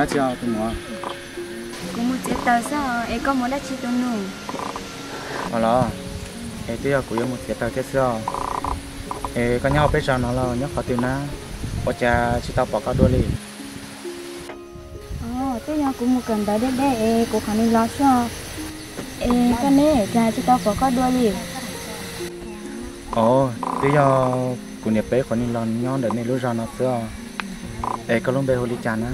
Dab tsi os tus muam? Kuv mus txiav taws xwb os, es koj mus dab tsi tus nus? Ua los, es twb yog kuv yuav mus txiav taws thiab xwb os. Es koj nyob hauv peb zos no los nyob qhov twg na? Ua cas tsis tau pom koj dua li? Twb yog kuv mus kawm ntawv deb deb es kuv qhov ni los xwb os. Es koj neb cas tsis tau pom koj dua li? Os, twb yog kuv niam peb qhov ni los nyob ntawm nej lub zos no xwb os. Es koj lub npe hu li cas na?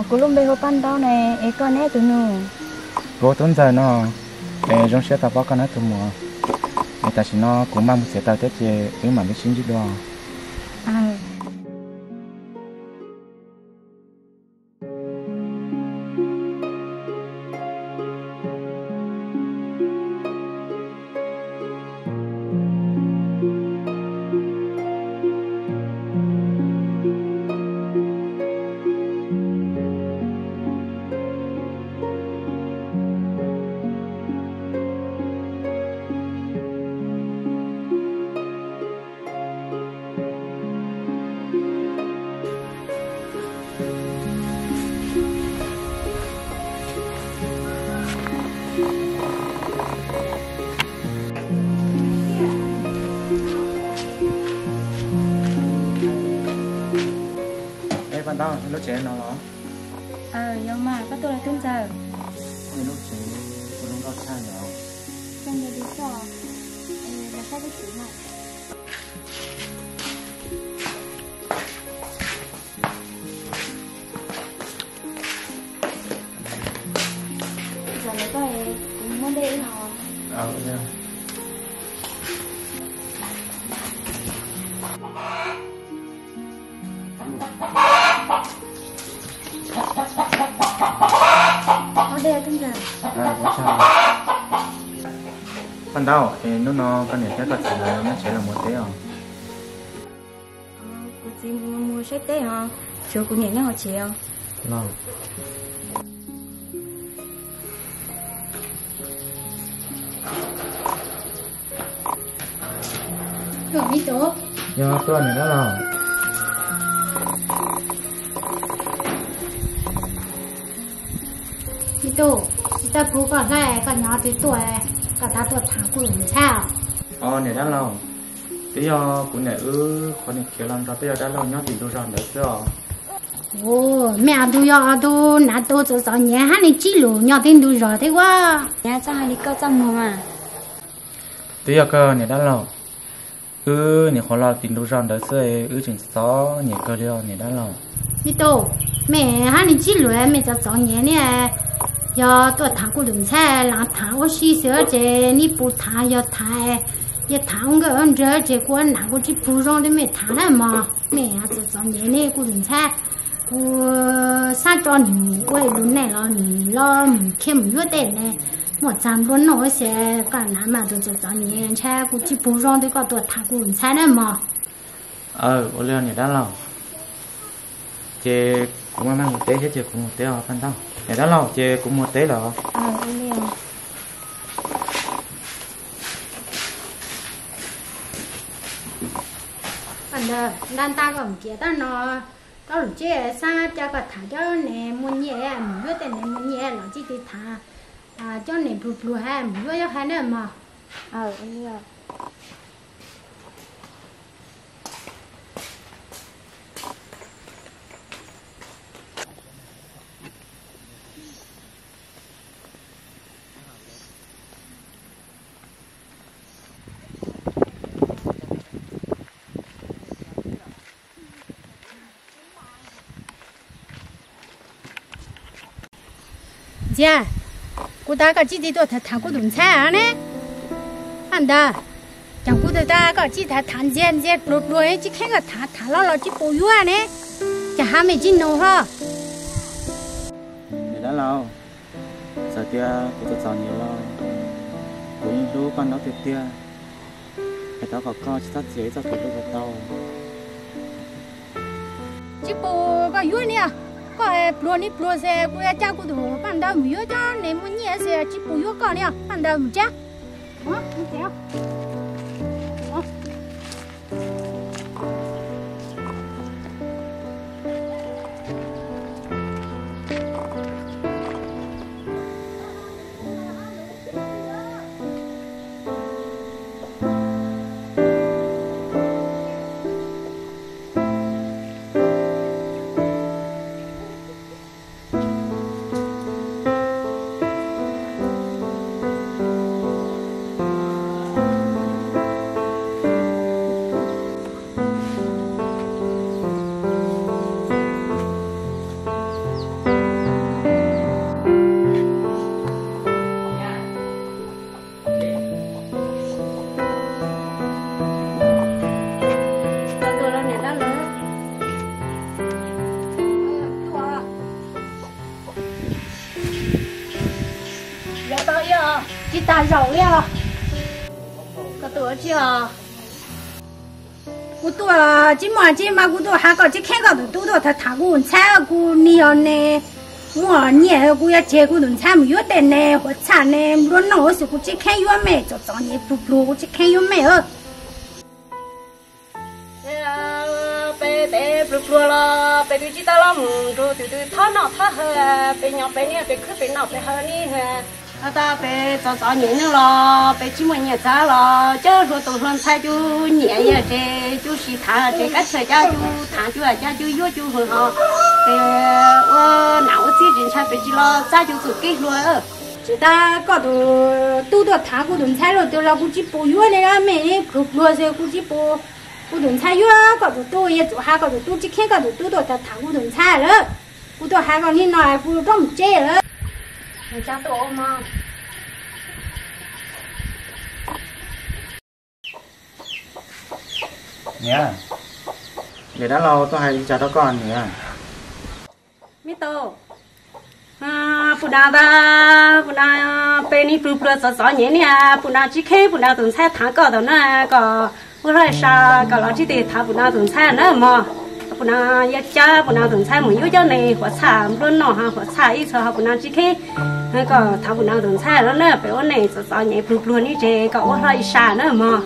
Kuv lub npe hu Paj Ntaub ne, es koj neb tus nus? Kuv hu Tub Ntxawg no. Es zoo siab tau pom koj na tus muam. Es tam sim no kuv maj mus txiav taws thiab ces wb mam li sib ntsib dua. Es Paj Ntaub, lub tsev no los? Yog mas, koj tuaj los Tub Ntxawg? Lub tsev kuj zoo nkauj tshaj yom. Koj nyiam li koj, los saib tib si mas. Zaum no koj, kuv muab dej ib hos. Paj Ntaub, es hnub no koj niam thiab koj txiv lawv nyob tsev los mus teb os? Kuv txiv mus saib teb os, tshuav kuv niam nyob hauv tsev os. Yog tuaj niam dab laug. Me tub, tsis tau pub koj hlais, koj nyob twb tuaj, koj tab tuaj tham kuv lus ntxhab. Os niam dab laug, twb yog kuv niam wb qhov niam khiav los nrog peb yog dab laug nyob tim ntug zos ntawd xwb os. Ua, mej ob tug yog ob tug nav tug txom txom nyem hab neeg tsib lus nyob tib ntug zos thiab ua. Niam, txhob hais li koj txaj muag mas. Twb yog kawg niam dab laug, wb nyuam qhuav los tim ntug zos ntawd xwb wb tseem txom nyem kawg li os niam dab laug. Me tub, mej hab neeg tsib lus mej txom txom nyem ne, yog tuaj tham kuv lus ntxhab los tham ua si xwb ces neb puas tham, yog tham, yog tham ua nkawj ua nraug ces kuv nam kuv tsis pug zoo li mej tham na mog. Mej txom txom nyem ne kuv lus ntxhab, kuv xav tso nws ua lus neej los nws los mus khiav mus yuav tej ne, muaj txag nplua nuj xwb, koj nam mas tus txom txom nyem ntshai kuv tsis pug zoo li koj tuaj tham kuv lus ntxhab na mog. Aw, ua li niam dab laug, ces kuv maj mam mus teb thiab ces kuv mus teb os Paj Ntaub. Niam dab laug, ces kuv mus teb lawm. Paj Ntaub, ntab ntab koj mus kiav tab no, koj lus tseb xav cas koj tham cov neeg muaj nyiaj, mus yuav tej neeg muaj nyiaj los tsis tau tham, cov neeg pluag pluag hab mus yuav yuav hab na mog. Ntxiag, kuv tab koj tsis tau tuaj tham tham kuv tus ntxhab ne. Paj Ntaub, cas kuv tab koj tsis tham tham ntxiag ntxiag pluag pluag tsis kheev koj tham tham los los tsis pub yuav ne, cas hab mej tsis nug hlo. Niam dab laug, txawm tias kuv txom txom nyem los kuv yeej hlub Paj Ntaub tiag tiag. Es thov kom koj tsis txhob txiav ib txoj kev hlub kom tau. Tsis pub koj yuav ne, koj pluag ne pluag xwb, kuv yuav coj kuv tus Paj Ntaub mus yuav cov neeg muaj nyiaj xwb, tsis pub yuav koj ne, Paj Ntaub mus tsa. Ua, mus tsa. Zaum tau ib os, tsis tas zaum ib os. Koj tuaj ua tsi os? Kuv tuaj tsis muaj tsi mas kuv tuaj hais koj tsis kheev koj tus tub tuaj tham tham kuv tus ntxhais, kuv nim yog ne muaj nyiaj kuv yuav tseg kuv tus ntxhais mus yuav tej ne huam txhaj ne nplua nuj xwb, kuv tsis kheev yuav mej, txom txom nyem pluag pluag kuv tsis kheev yuav mej. Peb tes pluag pluag los peb twb tsis tau los mus nrug tus twg thab noj thab haus, peb nyob peb niaj peb khwb peb noj peb haus ni. Tau peb txom txom nyem neej los peb tsis muaj nyiaj txav los coj hluas tus hluas ntxhais cus nyiam yog ces cus sib tham ces kab chaw cab cus tham cus cab cus yuav cus hwm ho. Peb ua nam ua txiv tsis ntshai peb tsis los txab cus txuj kev hluas. Tsis tas koj tus tub tuaj tham kuv tus ntxhais luaj twg los kuv tsis pub yuav li na mej, pluag pluag xwb kuv tsis pub kuv tus ntxhais yuav koj tus tub, yog txawm hais koj tus tub tsis kheev koj tus tub tuaj tham kuv tus ntxhais lawm. Kuv tuaj hais koj li no kuv rov mus tsev lawm. Niam, niam dab laug tuaj hais li cas rau koj niam? Me tub, pum no, pum no peb nim pluag pluag txom txom nyem ni, pum no tsis kheev pum no tus ntxhais tham koj tau na, koj ua hlob sai koj los tsis tes tham pum no tus ntxhais na mog. Pum no yog cab pum no tus ntxhais mus yuav cov neeg huam txhaj nplua nuj ho huam txhaj ib txhia ho pum no tsis kheev koj tham pum no tus ntxhais no na, peb ua neej txom txom nyem pluag pluag ni ces koj ua hlob ib sab na mog.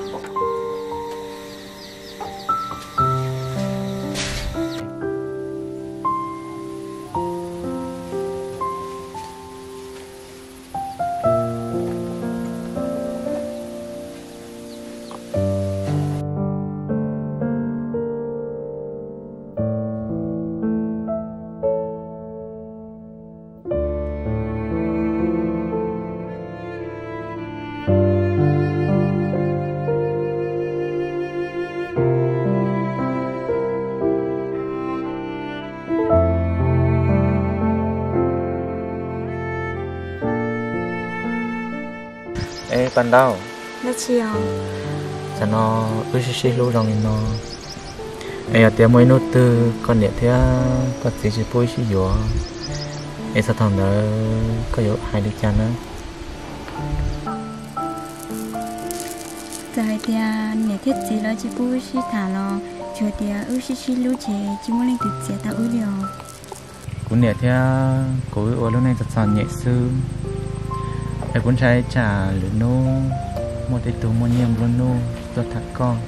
Es Paj Ntaub, dab tsi os? Tsam no wb sib sib hlub zoo li no, es yog tias muaj ib hnub twg koj niam thiab koj txiv tsis pub wb sib yuav, es txog thaum ntawd koj yuav hais li cas na? Txawm hais tias niam thiab txiv lawv tsis pub wb sib tham los tsuas tias wb sib sib hlub ces tsis muaj leej twg txiav tau wb li os. Kuv niam thiab kuv wb ua lub neej txom txom nyem xwb, es kuv ntshai tsam lwm hnub muaj tej tug muaj nyiaj nplua nuj tuaj tham koj,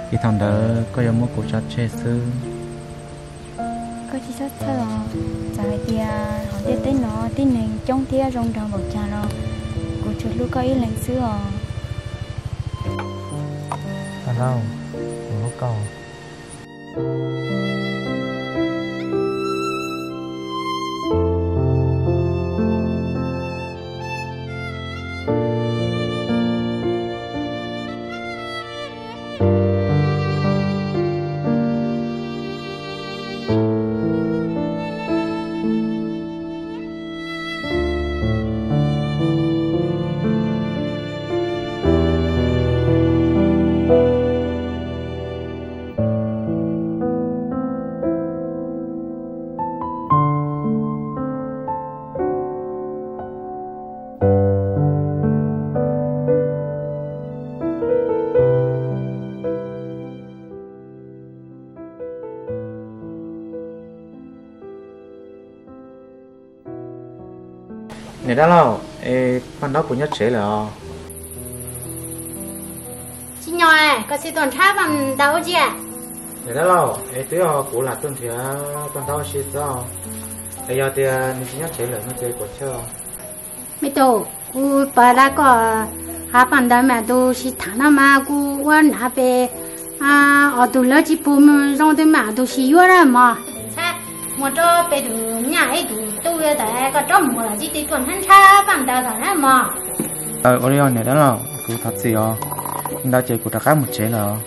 ces thaum ntawd koj yuav muab kuv tso tseg xwb. Koj tsis txhob txhawj os, txawm hais tias hauv ntiaj teb no tib neeg coob thiab zoo nraug npaum cas los kuv tsuas hlub koj ib leeg xwb os. Paj Ntaub, kuv hlub koj. Niam dab laug, es Paj Ntaub puas nyob tsev lawm os? Tsis nyob, koj txiv tuaj nrhiav Paj Ntaub ua cas? Niam dab laug, es twb yog kuv lam tuaj nrhiav Paj Ntaub ua si xwb, es yog tias nws tsis nyob tsev lawm no ces kuv chawj. Me tub, kuv pom tias koj hab Paj Ntaub mam tus sib tham no mas kuv ua hnav pem, ob tug lawv tsis pub zoo twg mam tus sib yuav na mog. Ntxhais, muaj rau peb tus nyab ib tug tub tas koj rov mus los tsis txhob tuaj nrhiav Paj Ntaub tau na mog. Ua li os niam dab laug, kuv thov txim os. Ntawd ces kuv rov qab mus tsev lawm os.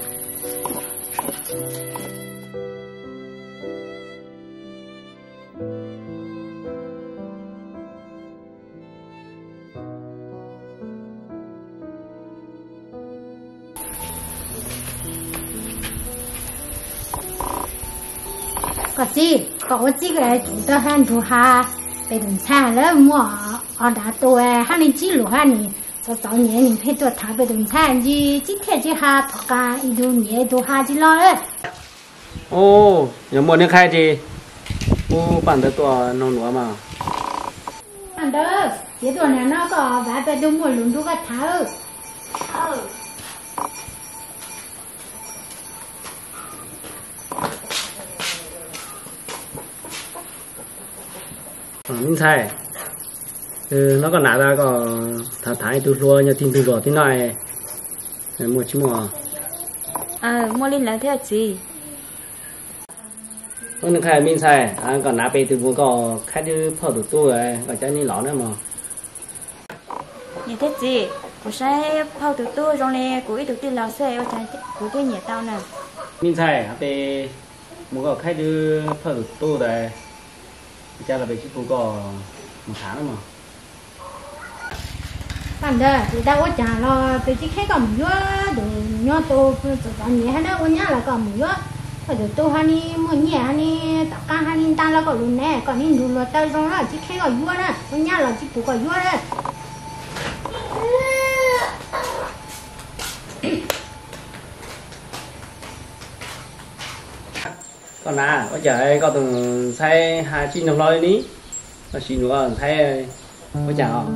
Koj txiv, koj ua txiv kuv tau hab nrug hab peb tus ntxhais lawv muaj Qhov dav tu hab li tsib lus hab nis, txom txom nyem nis pheej tuaj thaav peb tus ntxhais ntsis, tsib thiaj tsis has, thov qab ib tug niam ib tug has tsis los. Ua, yog muaj neeg qhaib ces pub Paj Ntawv tuaj noog nuav mas. Paj Ntawv, piav tuaj na no koj vav peb tug muaj lus nrug koj thaav. Me ntxhais, no koj nam tas koj tham tham ib tug hluas nyob tib ntug zos tib no, muaj tsis muaj? Muaj li ntawd thiab txiv. Ua, me ntxhais, koj nam peb tug mus koj khaib dub phauj tus tub, koj cov neb los na mog. Niam thiab txiv, kuv saib phauj tus tub zoo li kuv ib tug tij laug xwb, ua cas kuv thiaj nyiam tau na? Me ntxhais, peb mus koj khaib dub phauj tus tub tas, ua cas los peb tsis pub koj mus tham na mog? Paj Ntawv, tsis tas ua cas los peb tsis kheev koj mus yuav tus nyob tus txom txom nyem hab na, ua nyab los koj mus yuav phauj tus tub hab ni, muaj nyiaj hab ni, tom qab hab ni ntag los koj lub neej koj nib nrug luag taw zoo na, tsis kheev koj yuav na, ua nyab los tsis pub koj yuav na. Koj nam, ua cas koj tus ntxhais has tsis noog hlo li ni? Koj sim nug ntxhais ua cas os?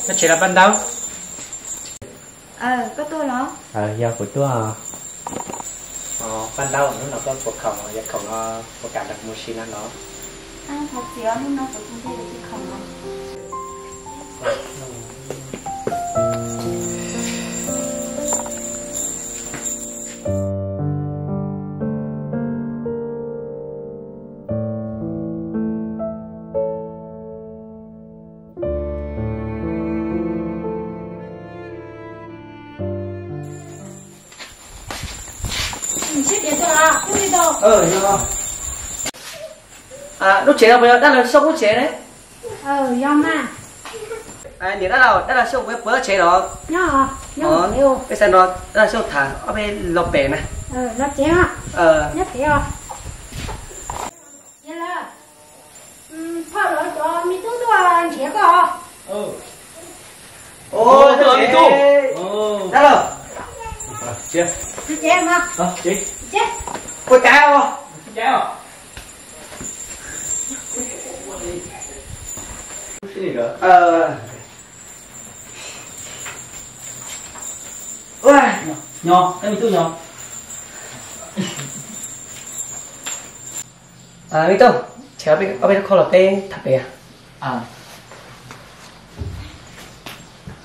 Koj tsev los Paj Ntawv? Koj tuaj los? Yog kuv tuaj. Paj Ntawv, hnub no koj puas khoom, yog khoom no puas kam nrog kuv mus si na no? Thov txim os, hnub no kuv tsis khoom os. Lub tsev no puas yog dab laug Xyooj lub tsev ne? Yog mas. Niam dab laug, dab laug Xyooj puas nyob tsev los? Peb xav nrog dab laug Xyooj tham ob peb lo pem na. Phauj, lawv cov me tub tuaj nrhiav koj. Dab laug, puas cas os? Nyob, koj me tub nyob. Me tub, tseg ob peb lub khob los peb tham pem.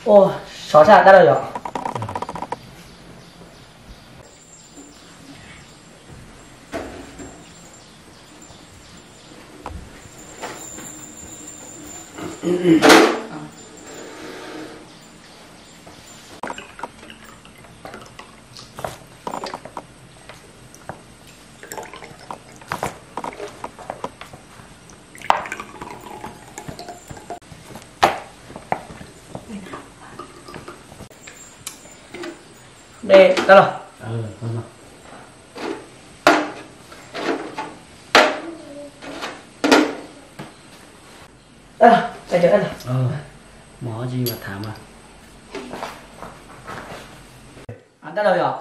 Ua, sov sab dab laug yom. Dab laug, dab laug yom,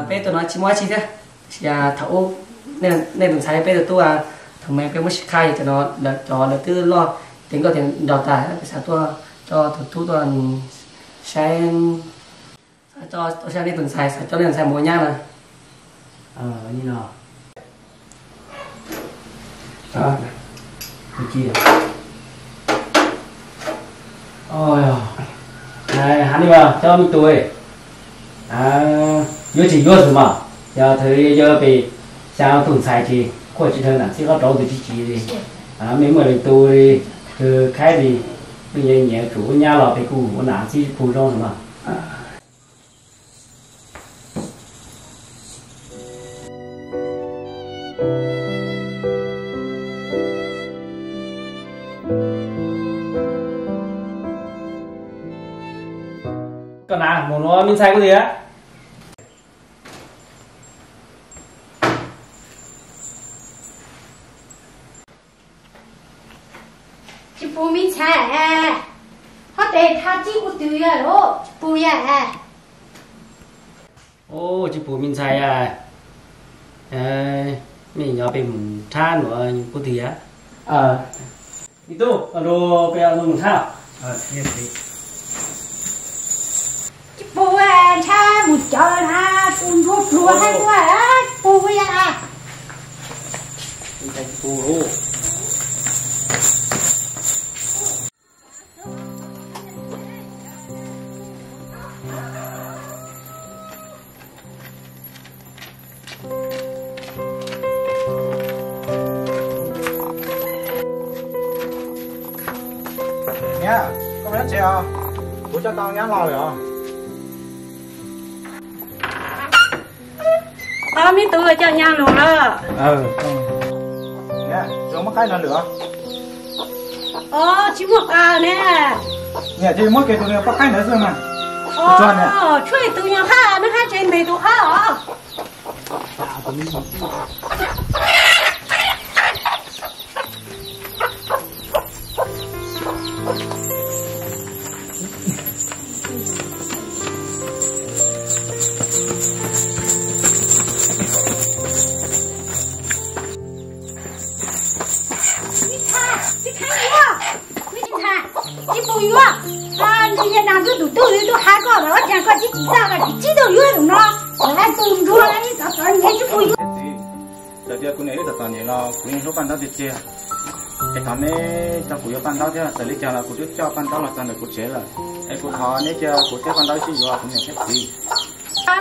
peb tus no tsis muaj dab tsi thiab, tab sis thaum ub nej tus ntxhais peb tus tub, thaum me peb muab sib qha ces cov no lawv cov lawv twb loj, ces nkauj ces nraug tas, peb xav tuaj coj tus tub tuaj saib, xav coj tuaj saib nej tus ntxhais, xav coj nej tus ntxhais mus ua nyab na. Has li mas cov me tub, yuav tsis yuav xwb mas, yog thaum yog peb xyaa tus ntxhais ces Khuaj tsis dhau nam txib qab rauv tus tsis tsis li. Mej muaj leej twg li, khaib li, mej nyiam nyiam tsum ua nyab los peb kuj ua nam txib pug zoo no. Koj na, mus nuav me ntxhais kuv tias. Tsis pum me ntxhais, hov tes thaj tsib kuv twg yog lawm, tsis pum yog. Tsis pum me ntxhais, mej nyob peb mus thab nuav kuv twg yog. Me tub, peb mus thab. Tsis pum, ntshai mus cov na, tus ntsuag pluag hab ua, tsis pum yog. Niam, koj puas nyob tsev os? Kuv coj tau nyab los lawm os. Ob me tub coj nyab los lawm. Niam, tsis muaj qaib ntawd lawm os. Os, tsis muaj qab ne. Niam, ces muab kiag tus niag poj qaib ntawd xwb mas. Tshuav tus nyuag qab no hab tsev npe tus qab os. Tsis pum yuav, nws yog nas ntuj tus tub, nws tub hab koj los ua cas koj tsis txawj koj tsis txawj yuav tus no, koj hab tus ntsuag ib txom txom nyem tsis pum yuav. Txawm tias kuv niam wb txom txom nyem los kuv yeej hlub Paj Ntaub tiag tiag. Es thov neb coj kuv yuav Paj Ntaub thiab, txawm li cas los kuv twb coj Paj Ntaub los txog ntawm kuv tsev lawm. Es kuv thov neb cia kuv thiab Paj Ntaub wb sib yuav kuv niam thiab txiv.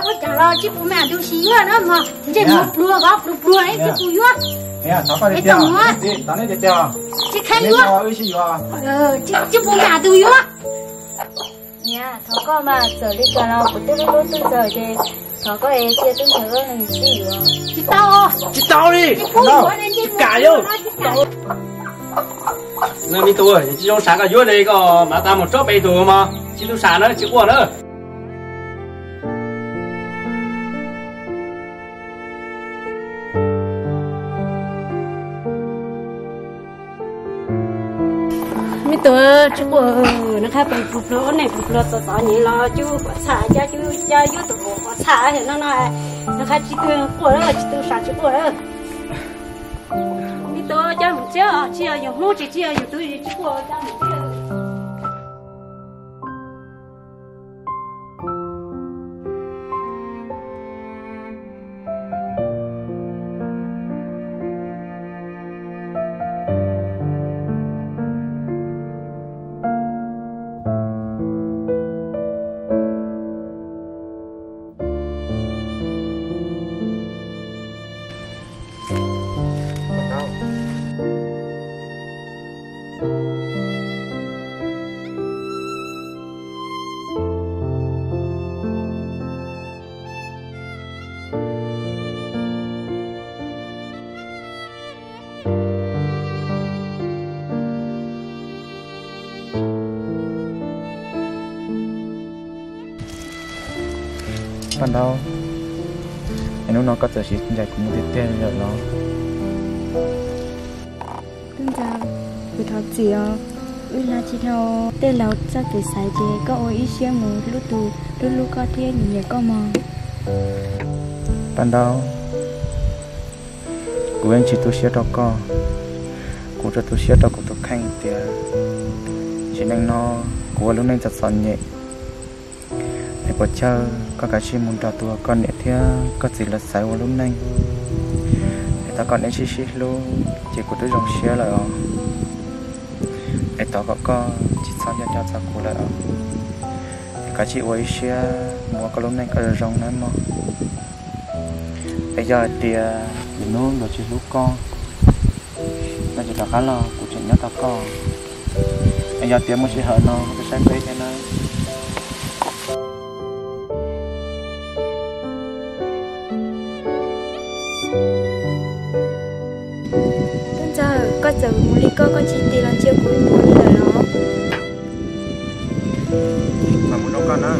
Ua cas los tsis pum me tub sib yuav na mog, ntsej muag pluag vov pluag pluag tsis pum yuav. Thov koj tiag tiag, tsis kheev yuav, wb sib yuav, tsis pum me tub yuav. Niam, thov koj mas, txawm li cas los kuv twb hlub hlub tub ntxawg ces thov koj es cia tub ntxawg wb sib yuav. Tsis tau, tsis tau li, tsis kam yuav. Na me tub, tsis zoo sav koj yuav li, koj mam tas mus tsob pem tus mog, tsis tau sav na, tsis quaj na. Me tub, tsis quaj, nws qha pem pus pluag, ob neeg pus pluag txom txom nyem los cub quav txhaj, cab cub cab yuav tus quav txhaj no no, nws qha tsis tu quaj lawm, tsis tu sav tsis quaj lawm. Me tub, cab mus thiab, tsis yog yus Hmoob tsis, tsis yog yus tub, tsis quaj, cab mus thiab. Paj Ntaub, es hnub no koj txawm sib ncaim kuv mus tiag tiag li lawm los? Tub ntxawg, kuv thov txim os. Wb hla tsis dhau tej laus txoj kev xaiv ces koj ua ib siab mus hlub tus hlub hlub koj thiab nyiam nyiam koj mog. Paj Ntaub, kuv yeej tsis tu siab rau koj. Kuv tsuas tu siab rau kuv tus kheej tias sim neej no kuv ua lub neej txom txom nyem. Es puas chawj koj kav tsij mus nrog tus koj niam thiab koj txiv lawv xaiv ua lub neej. Es thov kom neb sib sib hlub ces kuv twb zoo siab lawm os. Es thov kom koj tsis txhob nco nco txog kuv lawm os. Es kav tsij ua ib siab mus ua koj lub neej koj zoo zoo nawb mog. Es yog hais tias kuv Hnub luag tsis hlub koj, luag tsis rov qab los kuv tseem nyob tos koj. Es yog tias muaj sij hawm no kuv saib peb thiab nawb. Tub Ntxawg, koj txawm mus li koj, koj tsis tig los ntsia kuv ib mus li lawm los? Mas mus nrog koj na.